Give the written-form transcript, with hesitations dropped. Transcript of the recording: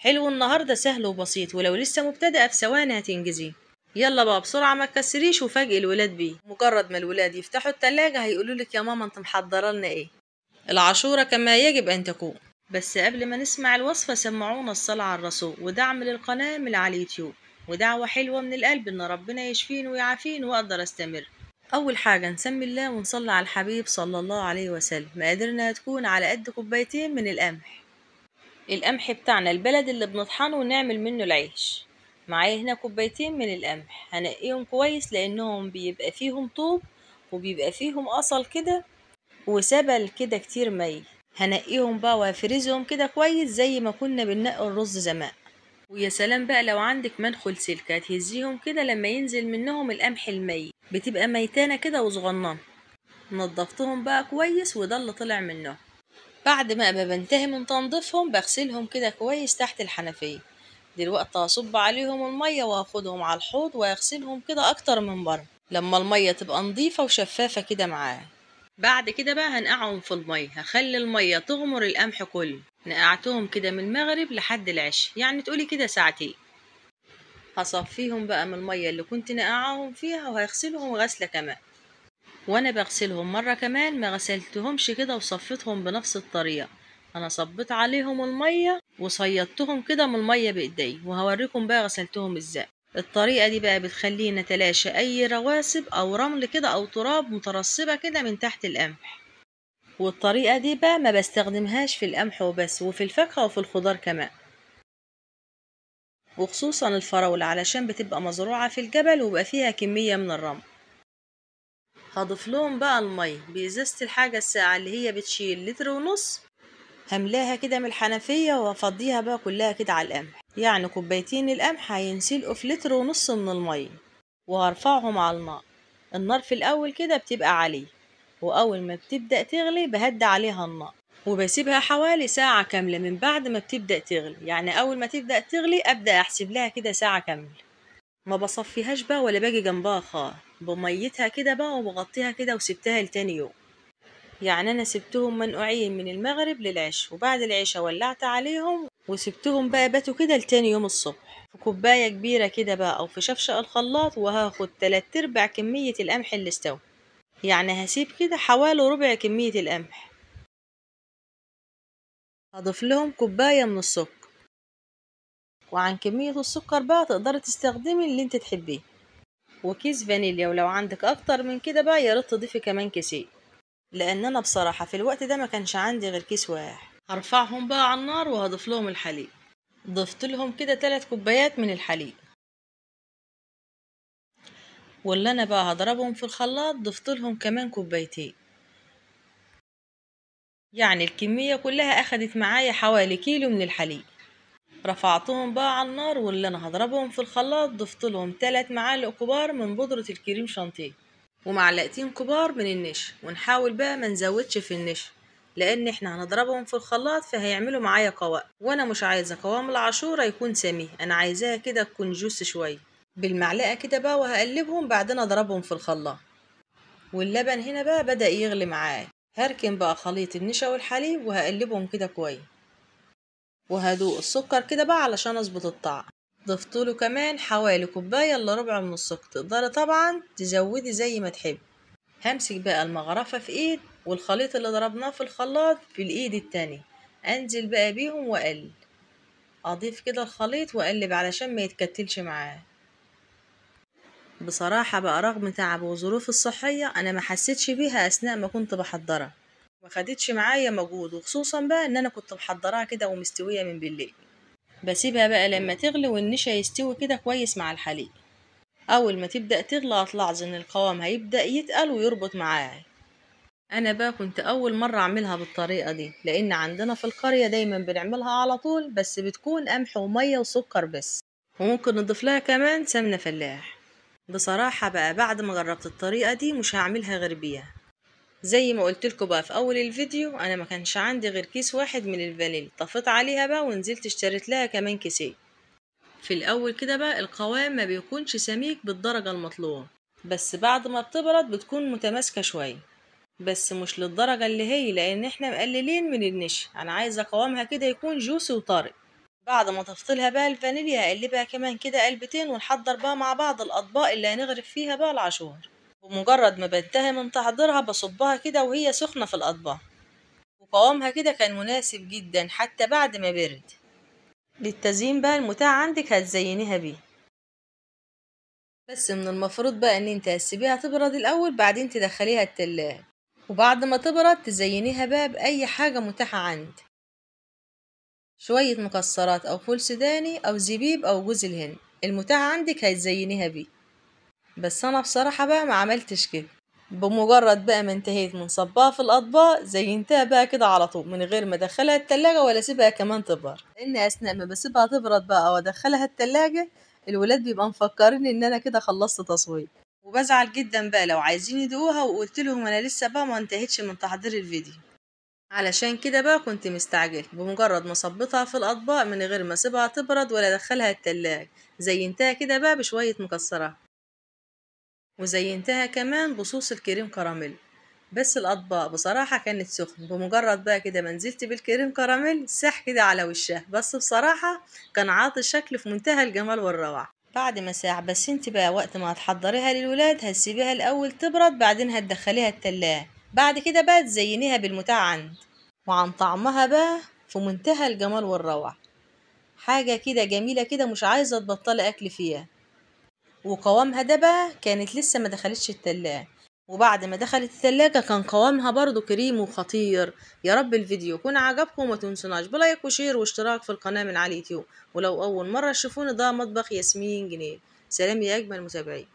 حلو النهارده سهل وبسيط، ولو لسه مبتدئة في ثواني هتنجزيه. يلا بقى بسرعة ما تكسريش وفاجئي الولاد بيه. مجرد ما الولاد يفتحوا التلاجة هيقولوا لك يا ماما انت محضرة لنا ايه. العاشوره كما يجب ان تكون. بس قبل ما نسمع الوصفة سمعونا الصلاة على الرسول، ودعم للقناة من على اليوتيوب، ودعوة حلوة من القلب ان ربنا يشفيني ويعافيني واقدر استمر. اول حاجة نسمي الله ونصلي على الحبيب صلى الله عليه وسلم. مقاديرنا هتكون على قد كوبايتين من القمح، القمح بتاعنا البلد اللي بنطحنه ونعمل منه العيش. معايا هنا كوبايتين من القمح، هنقيهم كويس لانهم بيبقى فيهم طوب وبيبقى فيهم قصل كده وسبل كده كتير مي. هنقيهم بقى وهفرزهم كده كويس زي ما كنا بننقي الرز زمان. ويا سلام بقى لو عندك منخل سلك هتهزيهم كده لما ينزل منهم القمح المي، بتبقى ميتانه كده وصغننه. نضفتهم بقى كويس وده اللي طلع منهم. بعد ما بنتهي من تنظيفهم بغسلهم كده كويس تحت الحنفية. دلوقتي هصب عليهم المية وهاخدهم على الحوض وهغسلهم كده اكتر من بره لما المية تبقى نظيفة وشفافه كده معاه. بعد كده بقى هنقعهم في المية، هخلي المية تغمر القمح كله. نقعتهم كده من المغرب لحد العشاء، يعني تقولي كده ساعتين. هصفيهم بقى من المية اللي كنت نقعهم فيها وهغسلهم غسله كمان. وانا بغسلهم مرة كمان ما غسلتهمش كده وصفيتهم بنفس الطريقة، انا صبيت عليهم المية وصيدتهم كده من المية بايدي، وهوريكم بقى غسلتهم ازاي. الطريقة دي بقى بتخلينا نتلاشى اي رواسب او رمل كده او تراب مترسبه كده من تحت القمح. والطريقة دي بقى ما بستخدمهاش في القمح وبس، وفي الفاكهة وفي الخضار كمان، وخصوصا الفراوله علشان بتبقى مزروعة في الجبل وبقى فيها كمية من الرمل. هضيف لهم بقى المية بإزازة الحاجة الساقعه اللي هي بتشيل 1.5 لتر، هملاها كده من الحنفية وافضيها بقى كلها كده على القمح. يعني كوبايتين القمح هينسلقوا في 1.5 لتر من المية. وهرفعهم على النار. النار في الاول كده بتبقى عالية، واول ما بتبدا تغلي بهدي عليها النار وبسيبها حوالي ساعة كاملة من بعد ما بتبدا تغلي. يعني اول ما تبدا تغلي ابدا احسب لها كده ساعة كاملة. ما بصفيهاش بقى ولا باجي جنبها خالص، بميتها كده بقى وبغطيها كده وسبتها لتاني يوم. يعني انا سبتهم منقوعين من المغرب للعشاء، وبعد العشاء ولعت عليهم وسبتهم بقى باتوا كده لتاني يوم الصبح. في كوباية كبيرة كده بقى او في شفشق الخلاط، وهاخد 3/4 كمية القمح اللي استوى. يعني هسيب كده حوالي ربع كمية القمح. هضيف لهم كوباية من السكر، وعن كمية السكر بقى تقدري تستخدمي اللي انت تحبيه، وكيس فانيليا، ولو عندك اكتر من كده بقى يا ريت تضيفي كمان كيسين، لان انا بصراحة في الوقت ده ما كانش عندي غير كيس واحد. هرفعهم بقى على النار وهضيف لهم الحليب. ضفت لهم كده 3 كوبايات من الحليب، واللي انا بقى هضربهم في الخلاط ضفت لهم كمان كوبايتين. يعني الكمية كلها اخدت معايا حوالي كيلو من الحليب. رفعتهم بقى على النار، واللي انا هضربهم في الخلاط ضفت لهم 3 معالق كبار من بودرة الكريم شانتيه ومعلقتين كبار من النشا. ونحاول بقى ما نزودش في النشا لان احنا هنضربهم في الخلاط فهيعملوا معايا قوام، وانا مش عايزه قوام العاشوره يكون سميك، انا عايزاها كده تكون جوس شوية. بالمعلقه كده بقى وهقلبهم، بعدين اضربهم في الخلاط. واللبن هنا بقى بدأ يغلي معايا. هركن بقى خليط النشا والحليب وهقلبهم كده كويس، وهدوق السكر كده بقى علشان اظبط الطعم. ضفت له كمان حوالي كوباية الا ربع من السكر، تقدري طبعا تزودي زي ما تحبي. همسك بقى المغرفه في ايد والخليط اللي ضربناه في الخلاط في الايد التانية، انزل بقى بيهم واقلب، اضيف كده الخليط واقلب علشان ما يتكتلش معاه. بصراحة بقى رغم تعب وظروف الصحية انا ما حسيتش بيها اثناء ما كنت بحضرها، ما خدتش معايا مجهود، وخصوصا بقى ان انا كنت محضراها كده ومستويه من بالليل. بسيبها بقى لما تغلي والنشا يستوي كده كويس مع الحليب. اول ما تبدا تغلي هتلاحظ ان القوام هيبدا يتقل ويربط معاه. انا بقى كنت اول مرة اعملها بالطريقة دي، لان عندنا في القرية دايما بنعملها على طول، بس بتكون قمح ومية وسكر بس، وممكن نضيف لها كمان سمنه فلاح. بصراحة بقى بعد ما جربت الطريقة دي مش هعملها غير بيها. زي ما قلت لكم بقى في اول الفيديو انا ما كانش عندي غير كيس واحد من الفانيليا، طفيت عليها بقى ونزلت اشتريت لها كمان كيسين. في الاول كده بقى القوام ما بيكونش سميك بالدرجة المطلوبة، بس بعد ما بتبرد بتكون متماسكة شوية، بس مش للدرجة اللي هي، لان احنا مقللين من النشا. انا عايزه قوامها كده يكون جوسي وطري. بعد ما ضفت لها بقى الفانيليا هقلبها كمان كده قلبتين، ونحضر بقى مع بعض الاطباق اللي هنغرف فيها بقى العاشور. بمجرد ما بنتهي من تحضيرها بصبها كده وهي سخنة في الاطباق، وقوامها كده كان مناسب جدا حتى بعد ما برد. للتزيين بقى المتاح عندك هتزينيها بيه، بس من المفروض بقى ان انت هتسيبيها تبرد الاول، بعدين تدخليها التلاجة، وبعد ما تبرد تزينيها بقى باي حاجة متاحة عندك، شوية مكسرات او فول سوداني او زبيب او جوز الهند، المتاح عندك هتزينيها بيه. بس انا بصراحة بقى ما عملتش كده، بمجرد بقى ما انتهيت من صبها في الاطباق زينتها بقى كده على طول من غير ما ادخلها التلاجة ولا اسيبها كمان تبرد، لان اثناء ما بسيبها تبرد بقى وادخلها التلاجة الولاد بيبقى مفكرين ان انا كده خلصت تصوير، وبزعل جدا بقى لو عايزين يدوقوها وقلت لهم انا لسه بقى ما انتهيتش من تحضير الفيديو. علشان كده بقى كنت مستعجل، بمجرد ما صبتها في الاطباق من غير ما اسيبها تبرد ولا ادخلها التلاجة زينتها كده بقى بشوية مكسرات، وزينتها كمان بصوص الكريم كراميل. بس الاطباق بصراحة كانت سخنة، بمجرد بقى كده ما نزلت بالكريم كراميل ساح كده على وشها، بس بصراحة كان عاطي شكل في منتهى الجمال والروعة. بعد ما ساح، بس انت بقى وقت ما هتحضريها للولاد هتسيبيها الاول تبرد، بعدين هتدخليها التلاجة، بعد كده بقى تزينيها بالمتاع عند، وعن طعمها بقى في منتهى الجمال والروعة، حاجة كده جميلة كده مش عايزة تبطلي اكل فيها. وقوامها ده بقى كانت لسه ما دخلتش التلاجة، وبعد ما دخلت التلاجة كان قوامها برضو كريم وخطير. يا رب الفيديو يكون عجبكم، وما تنسوناش ب like و share واشتراك في القناة من على اليوتيوب. ولو أول مرة تشوفوني، ده مطبخ ياسمين جنيه. سلام يا أجمل متابعين.